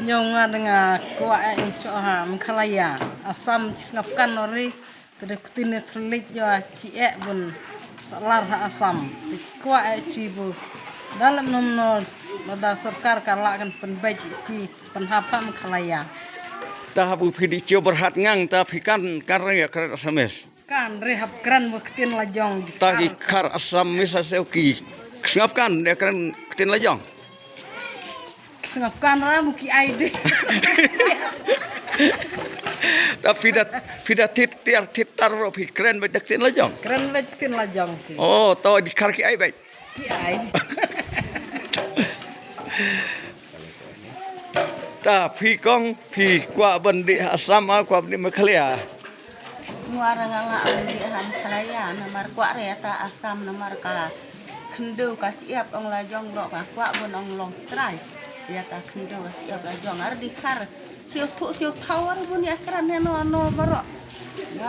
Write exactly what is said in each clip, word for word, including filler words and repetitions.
Ñiaw nga da nga kwah eh ym shoh ha Meghalaya. Assam chi sngap kan ori. Te da ktien ne thylliej ïa chi eh bun salar ha Assam. Te chi kwah eh chi bu. Da lem nom no lada sorkar ka lah kan pynbeit chi pynhap ha Meghalaya. Ta habu phi dih chiew byrhat ngang ta phi kan kan rang ïa kren Assamese. Kan re hap kren ba ktien la jong. Ta ki khar Assamese sa seo ki sngap kan de kren ktien la jong. Sngap kan ra mu ki ai de. Ta phi da phi da tit tiar tit tar ro phi kren ba ktien la jong. Kren ba ktien la jong si. Oh, to di khar ki ai ba. Ki ai. Ta phi kong phi kwah ban dih Assam a kwah ban dih Meghalaya. Nga ra nga nga ong dih ha Meghalaya namar kwah re ta Assam namar ka khyndew ka siap ong la jong ro ka kwah bun ong long trai. Ïa ka khyndew ka siap la jong ar di khar. Siu thu siu thawar bun ïa kran ne no no baro.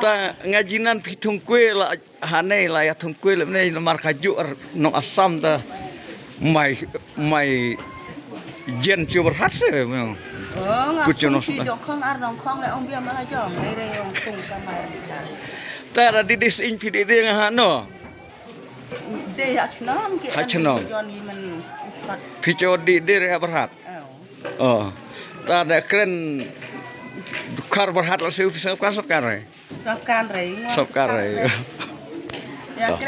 Ta nga jinan phi thung kwe la hane la ïa thung kwe le ne namar ka ju ar nong Assam ta mai mai jen chu berhat se. Oh, nga Kut chu nos si ta. Jong khong ar nong khong le ong bia ma jong. Dei re ong tung ka mai. Ta ra di dis in phi di di nga ha no. Dei ha chnong ki. Ha chnong. Jon i men. Phi cho di di re ha berhat. Oh. Oh. Ta da kren khar berhat la se phi sngap kan sngap kan re. Sngap kan re. Sngap kan re. Ya.